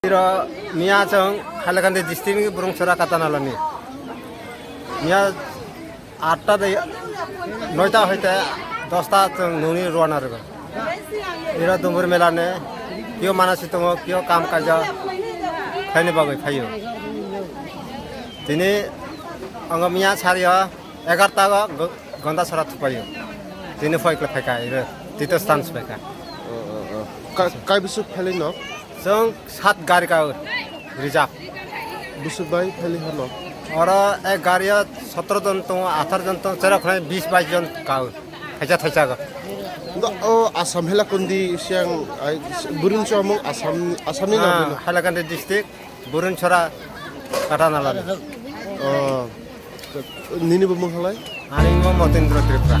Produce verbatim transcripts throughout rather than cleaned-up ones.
Iro miya chwng Hailakandi district ni Burungchora Katanalani. Miya atta de noita hoite dosta chwng nungni rwana rwgo. Iro Dumbur mela ne kio manasi tongo, kio kam kaja khaini bagwi phaio. Tini ango miya sario egarta go Gondasara thupaio. Tini phoi kle phaika iro Tito stand phaika. Oh, oh, oh. Ka-, kai bisuk phali no? Chwng sat gari ka reserve. Busuk bai phali hano. Oro ek gari o sotoro jon tongo, atharo jon tongo, cherok khnai bis bais jon ka. Thaisa thaisa go. Nga o Assam Hailakandi siang ai Burungchora mung Assam, Assam ni Ah, nang. Hailakandi district, Burungchora Katanalani. Oh. Nini bo mung halai? Ani mung Motindra Tripura.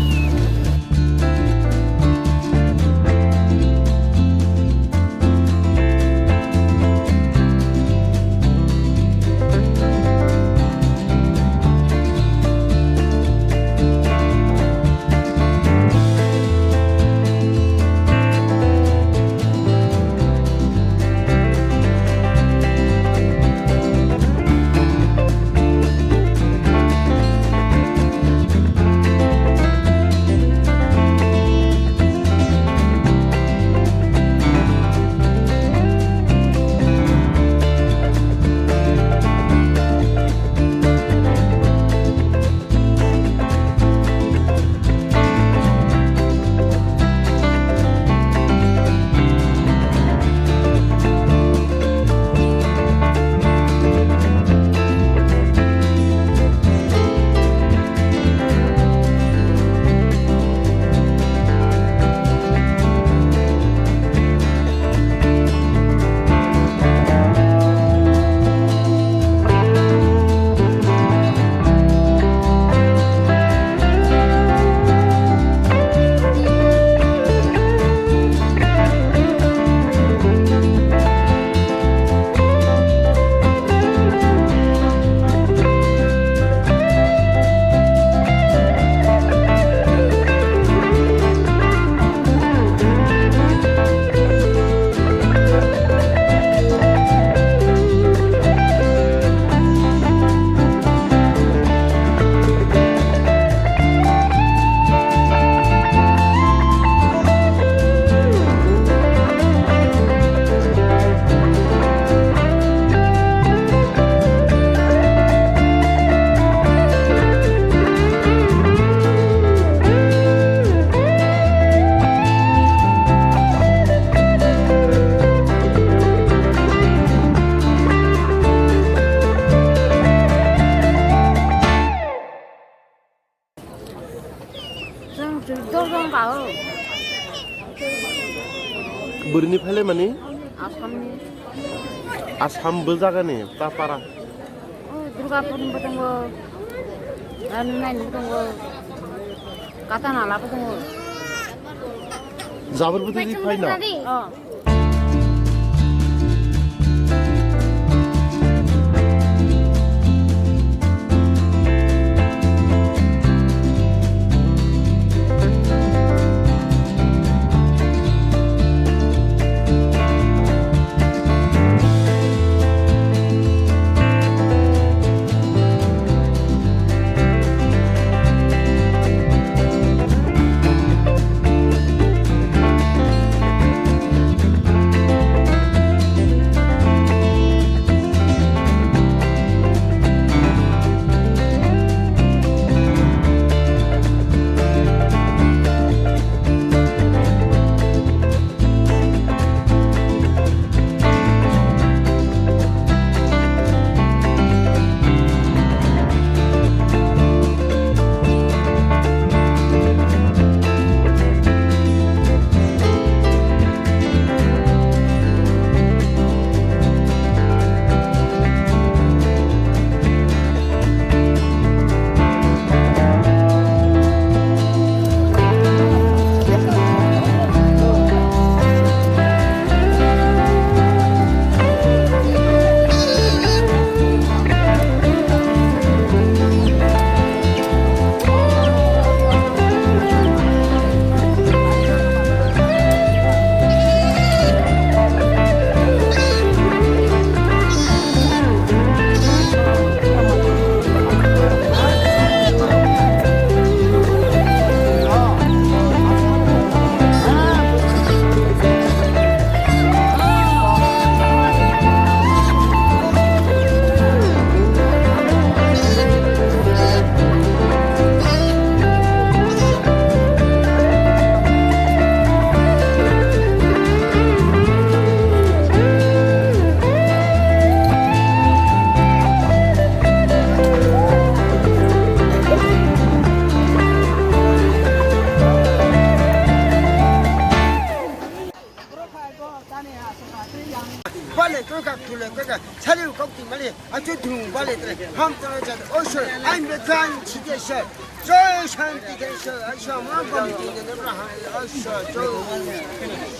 Chwng chwng dorjon ka o. Burini phale mani? Assamni. Assam bo jagani, ta para? O Durgapur bo tongo, Ranunai bo tongo, Katanala bo tongo. Jabor bo tei phai na? Oh. Bale to ka khule to ka sari u kok ti mali a chu dhum bale tre ham to na chat o sir I'm the trying to get sir joy shanti ke sir a sha ma bam ti ne na ha a sha joy